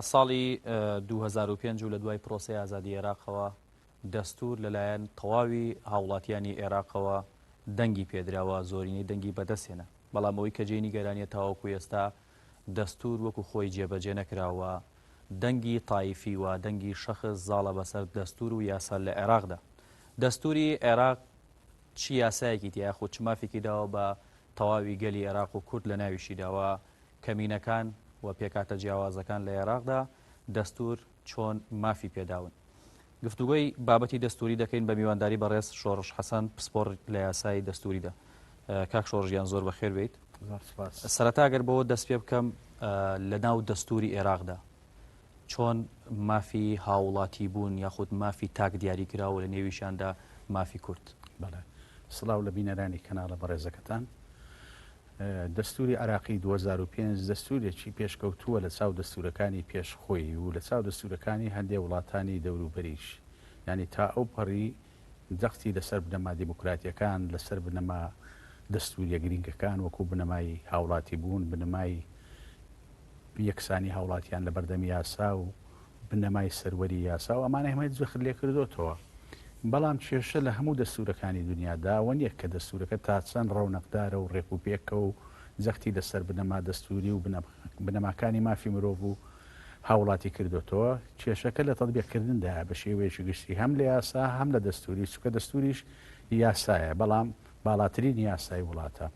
ساڵی 2005 و لە دوای پرۆسەی ئازادی عێراقەوە دەستور لەلایەن تەواوی هاوڵاتیانی عێراقەوە دەنگی پێدراوە زۆرینەی دەنگی بەدەستهێنا بەڵام ئەوەی کە جێی نیگەرانیە تاوەکو ئێستا دەستور وەکو خۆی جێبەجێ نەکراوە دەنگی تایفی و دەنگی شەخس زاڵە بەسەر دەستور و یاسا لە عێراقدا دەستوری عێراق چ یاسایەکی تیا یاخود چ مافێکی داوە بە تەواوی گەلی عێراق و کورد لە ناویشیدا و کەمینەکان و پێکهاتە جیاوازەکان لە عێراقدا دەستور چۆن مافی پێداون. گفتوگۆی بابەتی دەستوری دەکەین بە میوانداری بەڕێز شۆڕش حەسەن پسپۆڕ لە یاسای دەستوریدا. کاک شۆڕش گیان زۆر بەخێر بێیت. زۆر سپاس. سەرەتا گەر بەوە دەست پێ بکەم لە ناو دەستوری عێراقدا چۆن مافی هاوڵاتی بوون یاخود مافی تاک دیاری کراوە لە نێویشیاندا مافی کورد؟ بەڵێ سڵاو لە بینەرانی کەناڵە بەڕێزەکەتان. دەستوری عێراقی 2005 دەستورێکی پێشکەوتووە لە چاو دەستورەکانی پێش خۆی و لە چاو دەستورەکانی هەندێ وڵاتانی دەوروبەریش یانی تا ئەو پەڕی جەختی لەسەر بنەما دیموکراتیەکان لەسەر بنەما دەستوریە گرینگەکان وەکو بنەمای هاوڵاتی بوون بنەمای یەکسانی هاوڵاتیان لە بەردەم یاسا و بنەمای سەروەری یاسا و ئەمانە هەمووی جەخت لێکردۆتەوە. بەڵام کێشە لە هەموو دەستوورەکانی دونیادا ئەوە نییە کە دەستوورەکە تا چەند ڕەونەقدارە و ڕێکوپێکە و جەختی لەسەر بنەما دەستووری و بنەماکانی مافی مرۆڤ و هاوڵاتی کردۆتەوە، کێشەکە لە تەتبیقکردندایە بە شێوەیەکی گشتی هەم لە یاسا هەم لە دەستووری، چونکە دەستووریش یاسایە بەڵام باڵاترین یاسای وڵاتە.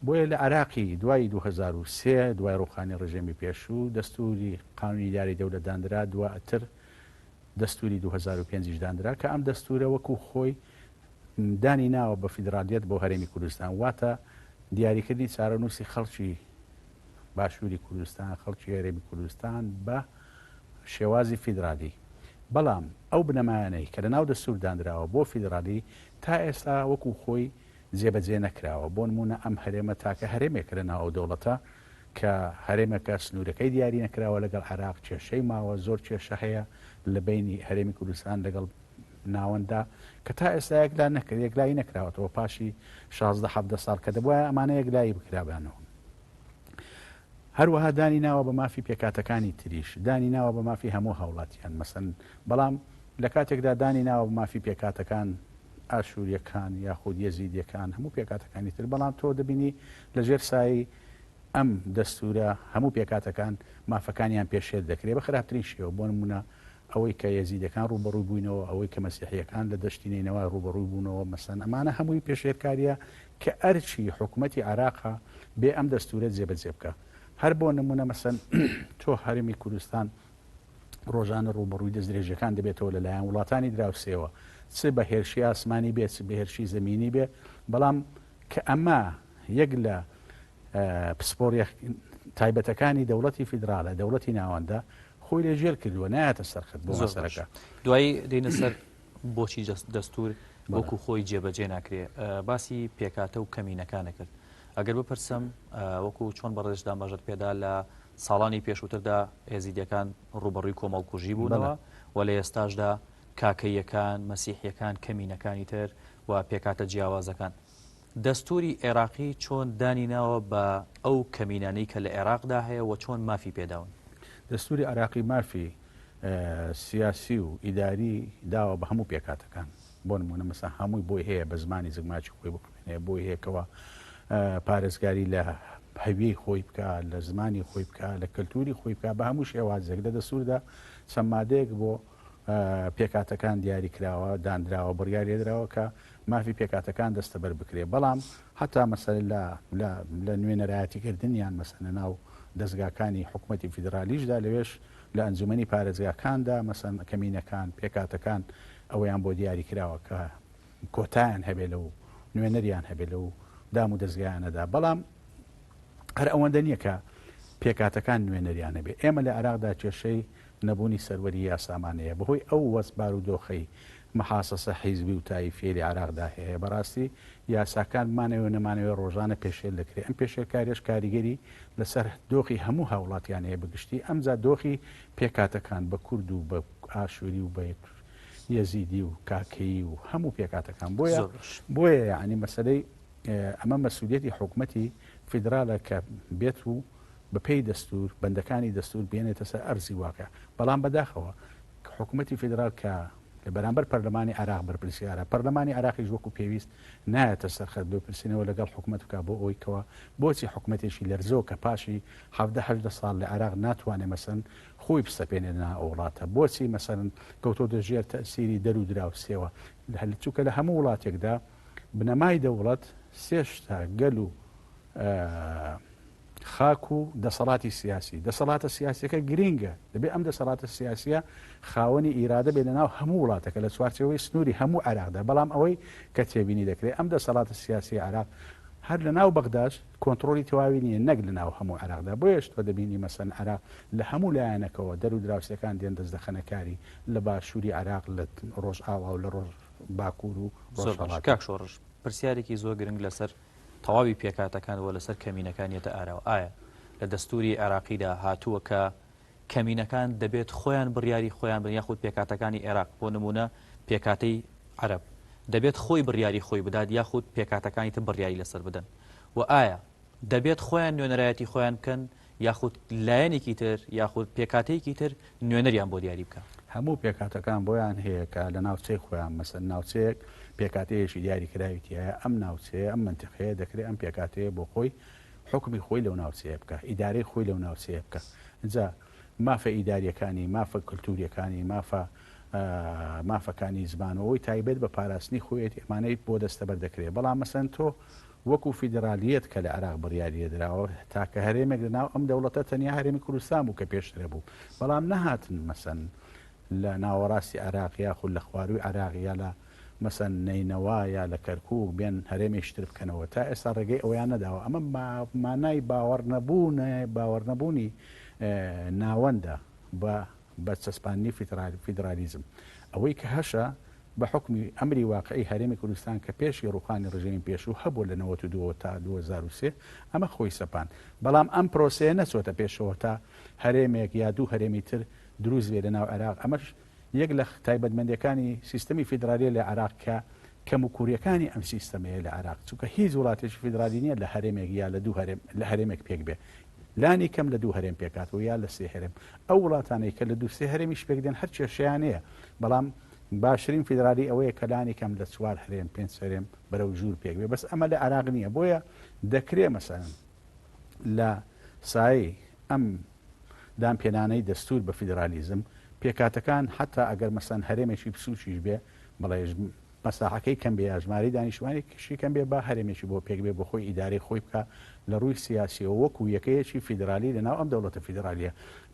بۆیە لە عێراقی دوای 2003 دوای ڕووخانی ڕژێمی پێشوو دەستووری قانونی ئیدارەی دەولەت داندرا دواتر دەستووری 2005 یش داندرا کە ئەم دەستوورە وەکو خۆی دانی ناوە بە فیدرالیەت بۆ هەرێمی کوردستان واتە دیاریکردنی چارەنووسی خەڵکی باشووری کوردستان خەڵکی هەرێمی کوردستان بە شێوازی فیدرالی بەڵام ئەو بنەمایانەی کە لە ناو دەستوور دانراوە بۆ فیدرالی تا ئێستا وەکو خۆی جێبەجێ نەکراوە، بۆنموونە ئەم هەرێمە تاکە هەرێمێکە لەناو ئەو دەوڵەتە کە هەرێمێکە سنوورەکەی دیاری نەکراوە لەگەڵ عێراق کێشەی ماوە، زۆر کێشە هەیە لە بەینی هەرێمی کوردستان لەگەڵ ناوەنددا کە تا ئێستا یەکلا نەکرد یەکلایی نەکراوەتەوە پاشی 16 17 ساڵ کە دەبوایە ئەمانە یەکلایی بکرابانەوە. هەروەها دانی ناوە بە مافی پێکهاتەکانی تریش، دانی ناوە بە مافی هەموو هاوڵاتیان مەسەن، بەڵام لە کاتێکدا دانی ناوە بە مافی پێکهاتەکان، ئاشوریەکان یاخود یەزیدیەکان، هەموو پێکهاتەکانی تر، بەڵام تۆ دەبینی لە ژێر سایەی ئەم دەستورە هەموو پێکهاتەکان مافەکانیان پێشێل دەکرێ بە خراپترین شێوە، بۆ نمونە ئەوەی کە یەزیدەکان ڕووبەڕووی بووینەوە، ئەوەی کە مەسیحیەکان لە دەشتی نەینەوا ڕووبەڕووی بوونەوە، مەسەن ئەمانە هەمووی پێشێلکاریە کە ئەرکی حکومەتی عێراقە بێ ئەم دەستورە جێبەجێ بکا. هەر بۆ نمونە مەسەن تۆ هەرێمی کوردستان ڕۆژانە ڕووبەڕووی دەستدرێژیەکان دەبێتەوە لەلایەن وڵاتانی دراوسێوە چ بە هێرشی ئاسمانی بێ چ بە هێرشی زەمینی بێ بەڵام کە ئەمە یەک لە پسپۆڕیە تایبەتەکانی دەوڵەتی فیدراڵە دەوڵەتی ناوەندە خۆی لێ ژێر کردووە نایەتە سەر خەت بۆ مەسەلەکە. دوایی دێینە سەر بۆچی دەستور وەکو خۆی جێبەجێ ناکرێ باسی پێکاتە و کەمینەکانە کرد ئەگەر بپرسم وەکو چۆن بەڕێزت ئاماژەت پێدا لە ساڵانی پێشووتردا ئێزیدیەکان ڕوبەڕووی کۆمەڵکوژی بوونەوە و لە ئێستاشدا کاکەییەکان مەسیحیەکان کەمینەکانی تر و پێکاتە جیاوازەکان دەستوری عێراقی چۆن دانی ناوە بە ئەو کەمینانەی کە لە عێراقدا هەیە و چۆن مافی پێداون؟ دەستوری عێراقی مافی سیاسی و ئیداری داوە بە هەموو پێکهاتەکان. بۆ نموونە مەسەن هەمووی بۆی هەیە بە زمانی زگماکی خۆی بخوێنێ، بۆی هەیە کەوا پارێزگاری لە هەویەی خۆی بکا، لە زمانی خۆی بکا، لە کەلتوری خۆی بکا بە هەموو شێوازێک. لە دەستوردا چەند مادەیەک بۆ پێکهاتەکان دیاری کراوە، دانراوە، بڕیار لێدراوە کە مافی پێکهاتەکان دەستەبەر بکرێ، بەڵام هەتا مەسەلە لە لە لە نوێنەرایەتی کردنیان مەسەلەن لە ناو دەزگاکانی حکومەتی فیدرالیشدا لەوێش لە ئەنجومەنی پارێزگاکاندا مەسەلەن کەمینەکان، پێکهاتەکان ئەوەیان بۆ دیاری کراوە کە کۆتایان هەبێ لەو نوێنەریان هەبێ لەو دام و دەزگایانەدا، بەڵام هەر ئەوەندە نییە کە پێکهاتەکان نوێنەریان هەبێ. ئێمە لە عێراقدا کێشەی نەبوونی سەروەری یاسامان هەیە بەهۆی ئەو وەز بارودۆخەی محاسەسە حیزبی و تایفیەی لە عێراقدا هەیە بەڕاستی یاساکان بمانەوێ و نەمانەوێ ڕۆژانە پێشێل دەکرێ ئەم پێشێلکاریەش کاریگەری لەسەر دۆخی هەموو هاوڵاتیان هەیە بەگشتی ئەمجا دۆخی پێکهاتەکان بە کورد و بە ئاشوری و بە یەزیدی و کاکەیی و هەموو پێکهاتەکان بۆیە بۆیە یعنی مەسەلەی ئەمە مەسولیەتی حکومەتی فیدرالە کە بێت و. بە پێی دەستوور، بەندەکانی دەستوور بێنێتە سەر ئەرزی واقیع. بەڵام بەداخەوە حکوومەتی فیدراڵ کە لە بەرامبەر پەرلەمانی عێراق بەرپرسیارە، پەرلەمانی عێراقیش وەکوو پێویست نایەتە سەر خەت لێپرسینەوە لەگەڵ حکوومەت بکا بۆ ئەوەی کەوا بۆچی حکوومەتێکی لەرزۆک کە پاشی 17 18 ساڵ لە عێراق ناتوانێ مەسەن خۆی بسەپێنێ لەناو ئەو وڵاتە بۆچی مەسەلەن کەوتۆتە ژێر تەئسیری دەر و دراوسێوە چونکە لە هەموو وڵاتێکدا بنەمای دەوڵەت سێ شتە گەل و خاک و دەسەڵاتی سیاسی دەسەڵاتە سیاسەکە گرینگە دەبێ ئەم دەسەڵاتە سیاسیە خاوەنی ئیرادە بێ لەناو هەموو وڵاتەکە لە چوارچێوەی سنووری هەموو عێراقدا بەڵام ئەوەی کە تێبینی دەکرێت ئەم دەسەڵاتە سیاسی عێراق هەر لە ناو بەغداش کۆنتڕۆڵی تەواوی نییە نەک لە ناو هەموو عێراقدا، بۆیەش تۆ دەبینی مەسەلەن عێراق لە هەموو لایەنەکەوە دەر و دراوسێکان دێن دەست دەخەنە کاری لە باشووری عێراق لە ڕۆژئاوا و لە ڕۆژ باکوور و زۆر باش ڕۆژهەڵاتی. کاک شۆڕش پرسیارێکی زۆر گرنگ لەسەر تەواوی پێکهاتەکان و لەسەر کەمینەکان یەتە ئاراوە ئایا لە دەستووری عێراقیدا هاتووە کە کەمینەکان دەبێت خۆیان بڕیاری خۆیان بن یاخود پێکهاتەکانی عێراق بۆ نموونە پێکهاتەی عەرەب دەبێت خۆی بڕیاری خۆی بدات یاخود پێکهاتەکانی تر بڕیاری لەسەر بدەن و ئایا دەبێت خۆیان نوێنەرایەتی خۆیان بکەن یاخود لایەنێکی تر یاخود پێکهاتەیەکی تر نوێنەریان بۆ دیاری بکە؟ هەموو پێکهاتەکان بۆیان هەیە کە لە ناوچەی خۆیان مەسەن ناوچەیەک پێکهاتەیەکی دیاریکراوی تیایە ئەم ناوچەیە ئەم مەنتیقەیە دەکرێت ئەم پێکهاتەیە بۆ خۆی حوکمی خۆی لەو ناوچەیە بکا، ئیدارەی خۆی لەو ناوچەیە بکا. ئینجا مافە ئیدارییەکانی، مافە کلتوورییەکانی، مافە مافەکانی زمان و ئەوەی تایبەت بە پاراستنی خۆیەتی ئەمانەی بۆ دەستەبەر دەکرێ. بەڵام مەسەلەن تۆ وەکوو فیدرالییەت کە لە عێراق بڕیاری لێ دراوە، تاکە هەرێمێک لە ناو ئەم دەوڵەتە تەنیا هەرێمی کوردستان بوو کە پێشتر هەبوو. بەڵام نەهاتن مەسەلەن لە ناوەڕاستی عێراق یاخود لە خوارووی عێراق یا لە مەسەن نەینەوا یا لە کەرکوک بێن هەرێمێکی تر بکەنەوە تا ئێستا ڕێگەی ئەوەیان نەداوە ئەمە مانای باوەڕ نەبوون باوەڕ نەبوونی ناوەندە بە بە چەسپاندنی فیدرالیزم ئەوەی کە هەشە بە حوکمی ئەمری واقعی هەرێمی کوردستان کە پێشی ڕوخانی ڕژێمی پێشوو هەبوو لە 92 تا 2003 ئەمە خۆی سەپان بەڵام ئەم پرۆسەیە نەچۆتە پێشەوە تا هەرێمێک یا دوو هەرێمی تر دروست بێ لە ناو عێراق ئەمەش یەک لە تایبەتمەندیەکانی سیستەمی فیدرالیە لە عێراق کە کەموکوریەکانی ئەم سیستەمەیە لە عێراق چونکە هیچ وڵاتێکی فیدرالی نیە لە هەرێمێک یا لە دوو هەرێم لە هەرێمێک پێک بێ لانی کەم لە دوو هەرێم پێکهاتووە یا لە سێ هەرێم ئەو وڵاتانەی کە لە دوو سێ هەرێمیش پێک دێن هەر کێشەیان هەیە بەڵام باشترین فیدرالی ئەوەیە کە لانی کەم لە چوار هەرێم پێنج هەرێم بەرەو ژوور پێک بێ بەس ئەمە لە عێراق نییە بۆیە دەکرێ مەسەلەن لە سایەی ئەم دانپێنانەی دەستوور بە فیدرالیزم، پێکهاتەکان حەتا ئەگەر مەسەلەن هەرێمێکی بچووکیش بێ، بەڵێ مەساحەکەی کەم بێ یا ژمارەی دانیشتوانێکیشی کەم بێ با هەرێمێکی بۆ پێک بێ بۆ خۆی ئیدارەی خۆی بکا لە ڕووی سیاسیەوە وەکوو یەکەیەکی فیدرالی لە ناو ئەم دەوڵەتە فیدرالیە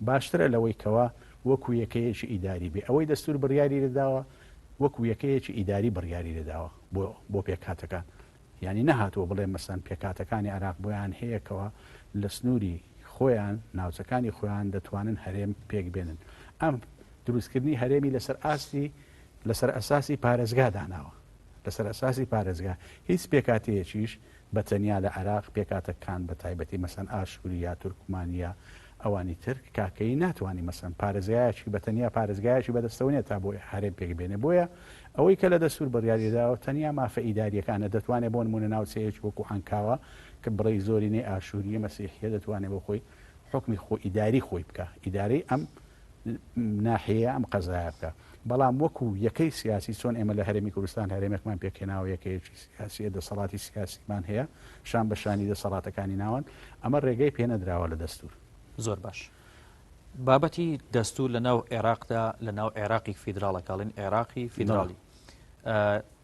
باشترە لەوەی کەوا وەکوو یەکەیەکی ئیداری بێ ئەوەی دەستوور بڕیاری لێداوە وەکوو یەکەیەکی ئیداری بڕیاری لێداوە بۆ بۆ پێکهاتەکان یانی نەهاتووە بڵێ مەسەلەن پێکهاتەکانی عێراق بۆیان هەیە کەوا لە سنووری خۆیان، ناوچەکانی خۆیان دەتوانن هەرێم پێک بێنن. ئەم دروستکردنی هەرێمی لەسەر ئاستی لەسەر ئەساسی پارێزگا داناوە. لەسەر ئەساسی پارێزگا. هیچ پێکهاتەیەکیش بە تەنیا لە عێراق پێکهاتەکان بە تایبەتی مەسەلەن ئاشووری یا تورکمان یا ئەوانی تر کاکەیی ناتوانی مەسەلەن پارێزگایەکی بە تەنیا پارێزگایەکی بەدەستەوە نیە تا بۆ هەرێم پێک بێنێ بۆیە ئەوەی کە لە دەستور بڕیاری داوە تەنیا مافە ئیداریەکانە دەتوانێ بۆ نمونە ناوچەیەکی وەکو عەنکاوە کە بڕی زۆرینەی ئاشوریە مەسیحیە دەتوانێ بۆ خۆی حوکمی خۆ ئیداری خۆی بکا ئیدارەی ئەم ناحیەیە ئەم قەزایە بکا بەڵام وەکو یەکەی سیاسی چۆن ئێمە لە هەرێمی کوردستان هەرێمێکمان پێکهێناوە یەکەیەکی سیاسیە دەسەڵاتی سیاسیمان هەیە شان بە شانی دەسەڵاتەکانی ناوەند ئەمە ڕێگەی پێنەدراوە لە دەستور. زۆر باش بابەتی دەستور لە ناو عێراقدا لە ناو عێراقی فیدراڵە کاڵین عێراقی فیدراڵی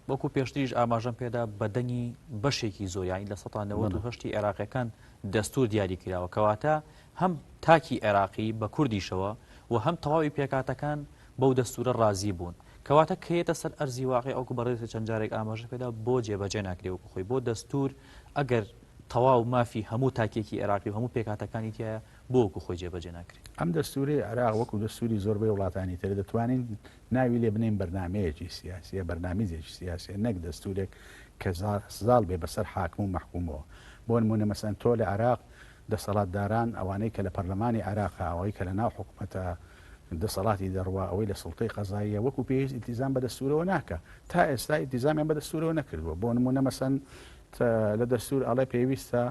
وەکو پێشتریش ئاماژەم پێدا بە دەنگی بەشێکی زۆر یانی 98% عێراقیەکان دەستور دیاری کراوە کەواتە هەم تاکی عێراقی بە کوردیشەوە و هەم تەواوی پێکهاتەکان بەو دەستورە ڕازی بوون کەواتە کە یەتە سەر ئەرزی واقع ئەوکو بەڕێزت چەند جارێک ئاماژە پێدا بۆ جێبەجێ ناکرێ وەکو خۆی بۆ دەستور ئەگەر تەواو مافی هەموو تاکێکی عێراقی و هەموو پێکهاتەکانی تایە بۆ وەکو خۆی جێبەجێ ناکرێ؟ ئەم دەستورەی عێراق وەکو دەستوری زۆربەی وڵاتانی تر دەتوانین ناوی لێ بنێین بەرنامەیەکی سیاسیە، بەرنامیجێکی سیاسیە نەک دەستورێک کە زاڵ بێ بەسەر حاکم و مەحکومەوە. بۆ نمونە مەسەلەن تۆ لە عێراق دەسەڵاتداران ئەوانەی کە لە پەرلەمانی عێراقە، ئەوەی کە لە ناو حکومەتە دەسەڵاتی دەڕوا، ئەوەی لە سوڵتەی قەزاییە وەکو پێویست ئیلتیزام بە دەستورەوە ناکا. تا ئێستا ئیلتیزامیان بە دەستورەوە نەکردووە. بۆ نمونە مەسەلەن لە دەستور ئەڵێ پێویستە.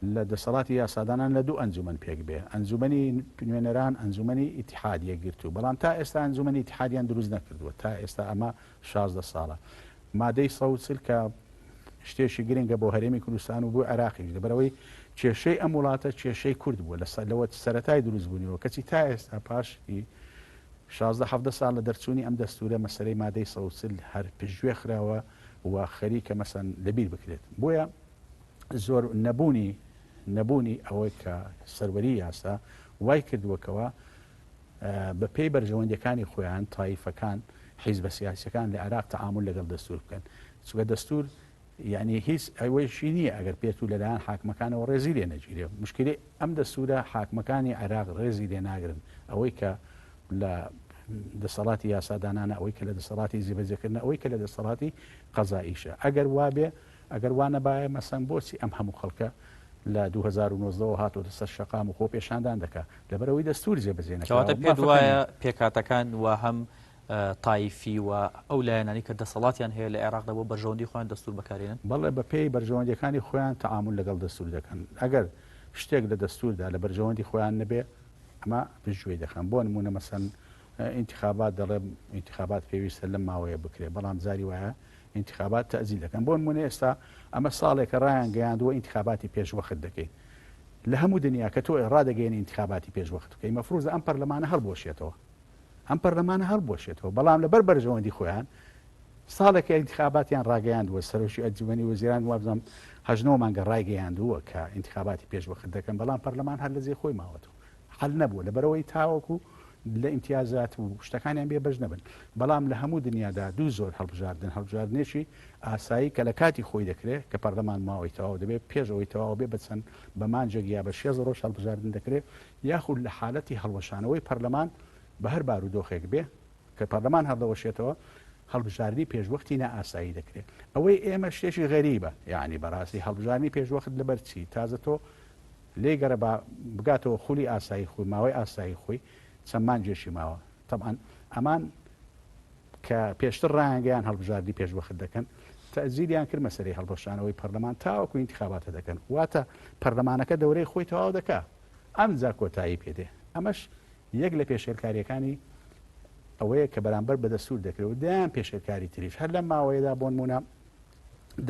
لە دەسەڵاتی یاسادانان لە دوو ئەنجومەن پێک بێ، ئەنجومەنی نوێنەران، ئەنجومەنی ئیتیحاد یەکگرتوو، بەڵام تا ئێستا ئەنجومەنی ئیتیحادیان دروست نەکردووە، تا ئێستا ئەمە 16 ساڵە. مادەی 140 کە شتێکی گرنگە بۆ هەرێمی کوردستان و بۆ عێراقیش، لەبەرئەوەی کێشەی ئەم وڵاتە کێشەی کورد بووە لە لەوە سەرەتای دروستبوونیەوە، کەچی تا ئێستا پاش 16 17 ساڵ لە دەرچوونی ئەم دەستوورە مەسەلەی مادەی 140 هەر پشتگوێ خراوە و خەریکە مەسەن لەبیر بکرێت. بۆیە زۆر نەبوونی نەبوونی ئەوەی کە سەروەری یاسا وای کردووە کەوا بە پێی بەرژەوەندیەکانی خۆیان تایفەکان حیزبە سیاسەکان لە عێراق تەعامول لەگەڵ دەستور بکەن چونکە دەستور یعنی هیچ ئەوەیشی نییە ئەگەر پێت و لەلایەن حاکمەکانەوە ڕێزی لێ نەگیرێ مشکلی ئەم دەستورە حاکمەکانی عێراق ڕێزی لێ ناگرن ئەوەی کە لە دەسەڵاتی یاسادانانە ئەوەی کە لە دەسەڵاتی جێبەجێکردنە ئەوەی کە لە دەسەڵاتی قەزاییشە ئەگەر وابێ ئەگەر وا نەبایە مەسەن بۆچی ئەم هەموو خەڵکە لە 2019 وە هاتۆتە سەر شەقام و خۆپێشاندان دەکا؟ لەبەرئەوەی دەستور جێبەجێ نەکراوە کەواتە پێت مافەکانیان. وایە پێکهاتەکان و هەم تایفی و ئەو لایەنانەی کە دەسەڵاتیان هەیە لە عێراقدا بۆ بەرژەوەندی خۆیان دەستور بەکارێنن؟ بەڵێ بە پێی بەرژەوەندیەکانی خۆیان تەعامول لەگەڵ دەستور دەکەن. ئەگەر شتێک لە دەستوردا لە بەرژەوەندی خۆیان نەبێ ئەمە پشتگوێی دەخەن. بۆ نمونە مەسەن ئینتخابات دەڵێ ئینتخابات پێویستە لەم ماوەیە بکرێ بەڵام جاری وایە ئینتخابات تەئجیل دەکەن بۆ نمونە ئێستا ئەمە ساڵێکە ڕایان گەیاندووە ئینتخاباتی پێش وەخت دەکەین لە هەموو دنیا کە تۆ ڕادەگەیەنی ئینتخاباتی پێش وەخت بکەی مەفروزە ئەم پەرلەمانە هەڵبوەشێتەوە ئەم پەرلەمانە هەڵبوەشێتەوە بەڵام لەبەر بەرژەوەندی خۆیان ساڵێکە ئینتخاباتیان ڕاگەیاندووە سەرۆکی ئەنجومەنی وەزیران وابزانم هەژنەوە مانگە ڕایگەیاندووە کە ئینتخاباتی پێش وەخت دەکەن بەڵام پەرلەمان هەر لە جێی خۆی ماوەتەوە حەل نەبووە لەبەرئەوەی تاوەکو لە ئیمتیازات و شتەکانیان بێ بەش نەبن بەڵام لە هەموو دنیادا دوو زۆر هەڵبژاردن هەڵبژاردنێکی ئاسایی کە لە کاتی خۆی دەکرێت کە پەرلەمان ماوەی تەواو دەبێت پێش ئەوەی تەواو بێ بە چەند بە مانجێک یا بە شێست ڕۆژ هەڵبژاردن دەکرێت یاخود لە حالەتی هەڵوەشانەوەی پەرلەمان بە هەر بارودۆخێک بێ کە پەرلەمان هەڵدەوەشێتەوە هەڵبژاردنی پێشوەختی نائاسایی دەکرێت ئەوەی ئێمە شتێکی غەریبە یعنی بەڕاستی هەڵبژاردنی پێشوەخت لەبەر چی تازە تۆ لێی گەڕێ با بگاتەوە خولی ئاسایی خۆی ماوەی ئاسایی خۆی چەند مانگێکی ماوە تەبعەن ئەمان کە پێشتر ڕایانگەیان هەڵبژاردنی پێشوەخت دەکەن تەئجیلیان کرد مەسەلەی هەڵبەشانەوەی پەرلەمان تاوەکو ئینتخاباتە دەکەن واتە پەرلەمانەکە دەورەی خۆی تەواو دەکا ئەمجا کۆتایی پێدێ ئەمەش یەک لە پێشێلکاریەکانی ئەوەیە کە بەرامبەر بە دەستور دەکرێت و دەیان پێشێلکاری تریش هەر لەم ماوەیەدا بۆنمونە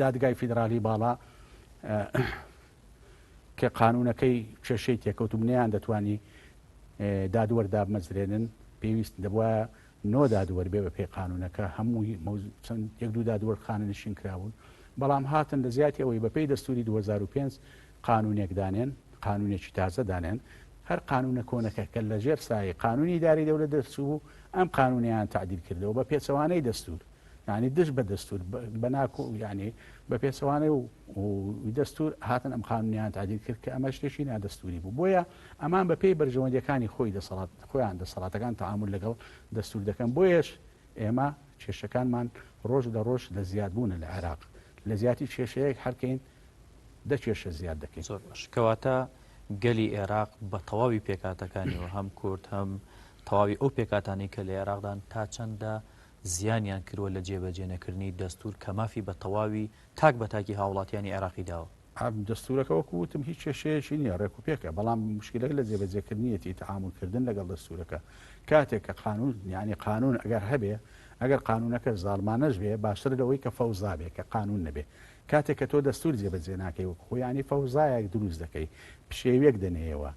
دادگای فیدرالی باڵا کە قانوونەکەی کێشەی تێکەوت و نەیان دەتوانی دادوەر دابمەزرێنن، پێویست دەبوایە نۆ دادوەر بێ بەپێی قانوونەکە، هەمووی چەند یەک دوو دادوەر خانەنشین کرابوون، بەڵام هاتن لە جیاتی ئەوەی بەپێی دەستووری 2005 قانوونێک دانێن، قانوونێکی تازە دانێن، هەر قانوونە کۆنەکە کە لە ژێر سایەی قانوونی ئیدارەی دەولەت دەرچووبوو، ئەم قانوونەیان تەعدیل کردەوە بە پێچەوانەی دەستوور. یانی دژ بە دەستور بە ناکۆ یانی بە پێچەوانەی و دەستور هاتن ئەم قانونیان تعدیل کرد کە ئەمە شتێکی نادەستوری بوو بۆیە ئەمان بە پێی بەرژەوەندیەکانی خۆی دەسەڵات خۆیان دەسەڵاتەکان تعامل لەگەڵ دەستور دەکەن بۆیەش ئێمە کێشەکانمان ڕۆژ لە ڕۆژ لە زیادبوونە لە عێراق لە زیاتی کێشەیەک هەرکەین دە کێشە زیاد دەکەین. زۆر باش کەواتە گەلی عێراق بە تەواوی پێکهاتەکانیەوە هەم کورد هەم تەواوی ئەو پێکهاتانەی کە لە عێراقدان تا چەندە زیانیان کردووە لە جێبەجێنەکردنی دەستوور کە مافی بە تەواوی تاک بە تاکی هاوڵاتیانی عێراقی داوە. دەستوورەکە وەکو وتم هیچ کێشەیەکی نییە، ڕێکوپێکە، بەڵام موشکیلەکە لە جێبەجێکردنیەتی، تەعامولکردن لەگەڵ دەستوورەکە. کاتێک کە قانوون، یانی قانوون ئەگەر هەبێ، ئەگەر قانوونەکە زاڵمانەش بێ، باشترە لەوەی کە فەوزا بێ، کە قانوون نەبێ. کاتێک کە تۆ دەستوور جێبەجێ ناکەی وەکو خۆی، یانی فەوزایەک دروست دەکەی، پشێویەک دەنێیەوە،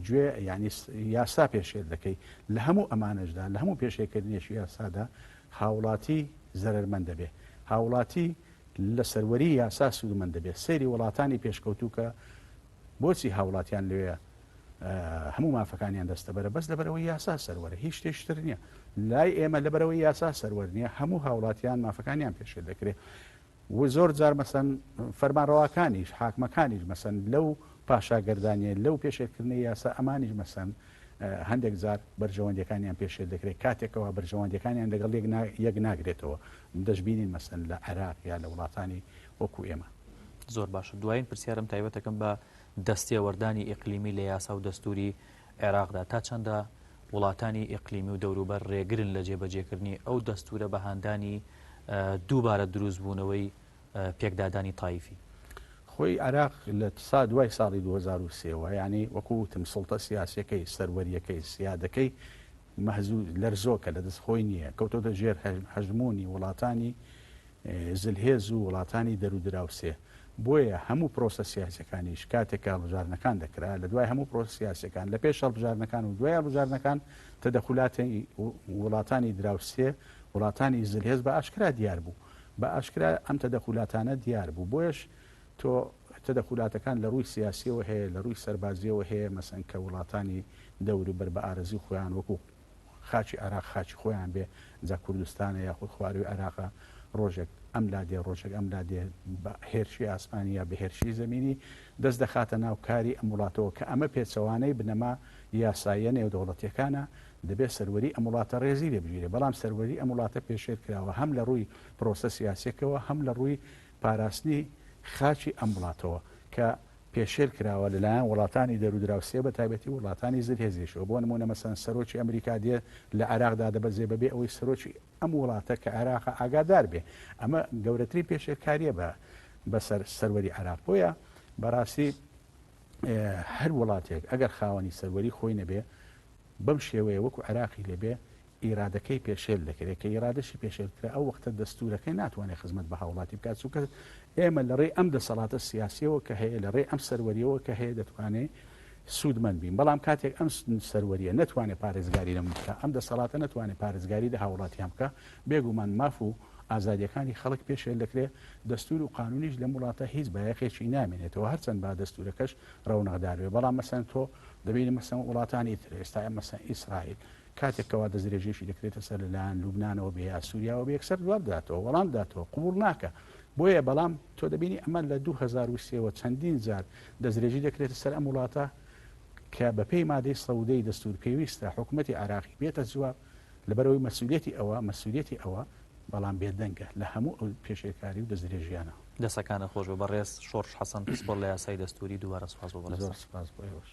گوێ یانی یاسا پێشێل دەکەی لە هەموو ئەمانەشدا لە هەموو پێشێکردنێکی یاسادا هاوڵاتی زەرەرمەند دەبێ هاوڵاتی لە سەروەری یاسا سوودمەند دەبێت سەیری وڵاتانی پێشکەوتوو کە بۆچی هاوڵاتیان لەوێ هەموو مافەکانیان دەستەبەرە بەس لەبەرەوەی یاسا سەروەرە هیچ شتێکی تر نییە لای ئێمە لەبەرەوەی یاسا سەروەر نییە هەموو هاوڵاتیان مافەکانیان پێشێل دەکرێت و زۆر جار مەسەن فەرمانڕەواکانیش حاکمەکانیش مەسەن لەو پاشاگەردانیە لەو پێشێلکردنەی یاسا ئەمانیش مەسەن هەندێک جار بەرژەوەندیەکانیان پێشێل دەکرێت کاتێکەوە بەرژەوەندیەکانیان لەگەڵ یەک ناگرێتەوە دەشبینین مەسەن لە عێراق یا لە وڵاتانی وەکو ئێمە. زۆر باشە دوایین پرسیارم تایبەتەکەم بە دەستێوەردانی ئیقلیمی لە یاسا و دەستوری عێراقدا تا چەندە وڵاتانی ئیقلیمی و دەوروبەر ڕێگرن لە جێبەجێکردنی ئەو دەستوورە بە هاندانی دووبارە دروستبوونەوەی پێکدادانی تایفی؟ خۆی عێراق لە سا دوای ساڵی 2003 وە یانی وەکو وتم سوڵتە سیاسیەکەی سەروەریەکەی سیادەکەی مەهزوو لەرزۆکە لە دەست خۆی نییە کەوتۆتە ژێر هەژموونی وڵاتانی زلهێز و وڵاتانی دەرودراوسێ بۆیە هەموو پرۆسە سیاسەکانیش کاتێک کە هەڵبژاردنەکان دەکرا لە دوای هەموو پرۆسە سیاسەکان لە پێش هەڵبژاردنەکان و دوای هەڵبژاردنەکان تەدەخولاتی وڵاتانی دراوسێ وڵاتانی زلهێز بە ئاشکرا دیار بوو بە ئاشکرا ئەم تەدەخولاتانە دیار بوو بۆیەش تۆ تەدەخولاتەکان لە ڕووی سیاسیەوە هەیە لە ڕووی سەربازیەوە هەیە مەسەن کە وڵاتانی دەوروبەر بە ئارەزوی خۆیان وەکو خاکی عێراق خاکی خۆیان بێ جا کوردستانە یاخود خواروی عێراقە ڕۆژێک ئەم لا دێ ڕۆژێک ئەم لا دێ بە هێرشی ئاسمانی یا بە هێرشی زەمینی دەست دەخاتە ناو کاری ئەم وڵاتەوە کە ئەمە پێچەوانەی بنەما یاساییە نێودەوڵەتیەکانە دەبێت سەروەری ئەم وڵاتە ڕێزی لێ بگیرێت، بەڵام سەروەری ئەم وڵاتە پێشێل کراوە هەم لە ڕووی پرۆسە سیاسیەکەوە هەم لە ڕووی پاراستنی خاکی ئەم وڵاتەوە کە پێشێل کراوە لەلایەن وڵاتانی دەرودراوسێ بە تایبەتی وڵاتانی زلهێزیشەوە بۆ نموونە مەسەن سەرۆکی ئەمریکا دێ لە عێراق دادەبەزێ بەبێ ئەوەی سەرۆکی ئەم وڵاتە کە عێراقە ئاگادار بێ ئەمە گەورەترین پێشێلکاریە بە بەسەر سەروەری عێراق بۆیە بەڕاستی هەر وڵاتێک ئەگەر خاوەنی سەروەری خۆی نەبێ بەم شێوەیە وەکو عێراقی لێبێ ئیرادەکەی پێشێل دەکرێت کە ئیرادەشی پێشێل کرا ئەو وەختە دەستورەکەی ناتوانێت خزمەت بە هاوڵاتی بکات چونکە ئێمە لە ڕێی ئەم دەسەڵاتە سیاسیەوە کە هەیە لە ڕێی ئەم سەروەریەوە کە هەیە دەتوانێت سوودمەند بین بەڵام کاتێک ئەم سەروەریە نەتوانێت پارێزگاری لەم بکە ئەم دەسەڵاتە نەتوانێت پارێزگاری لە هاوڵاتیان بکە بێگومان ماف و ئازادیەکانی خەڵک پێشێل دەکرێت دەستور و قانونیش لەم وڵاتە هیچ بایەخێکی نامێنێتەوە هەرچەند با دەستورەکەش ڕەونەقدار بێ بەڵام مەسەن تۆ دەبینی مەسەن وڵاتانی تر ئێستا مەسەن ئیسرائیل کاتێک کەوا دەستدرێژیی دەکرێتە سەر لەلایەن لوبنانەوە بێ یا سووریاوە بێ یەکسەر جواب داتەوە وەڵام داتەوە قبوڵ ناکە بۆیە بەڵام تۆ دەبینی ئەمە لە 2003 وە چەندین جار دەستدرێژی دەکرێتە سەر ئەم وڵاتە کە بەپێی مادەی سەودەی دەستور پێویستە حکوومەتی عراقی بێتە جواب لەبەرەوەی مەسوولەتی ئەوە مەسوولەتی ئەوە بەڵام بێدەنگە لە هەموو ئەو پێشێلکاری و دەستدرێژیانە. دەسەکانت خۆش بێ بەڕێز شۆڕش حەسەن پسپۆر لە یاسای دەستوری دووبارە سوپاس بۆ بەڕێزتان. زۆر سوپاس بۆ ئێوەش.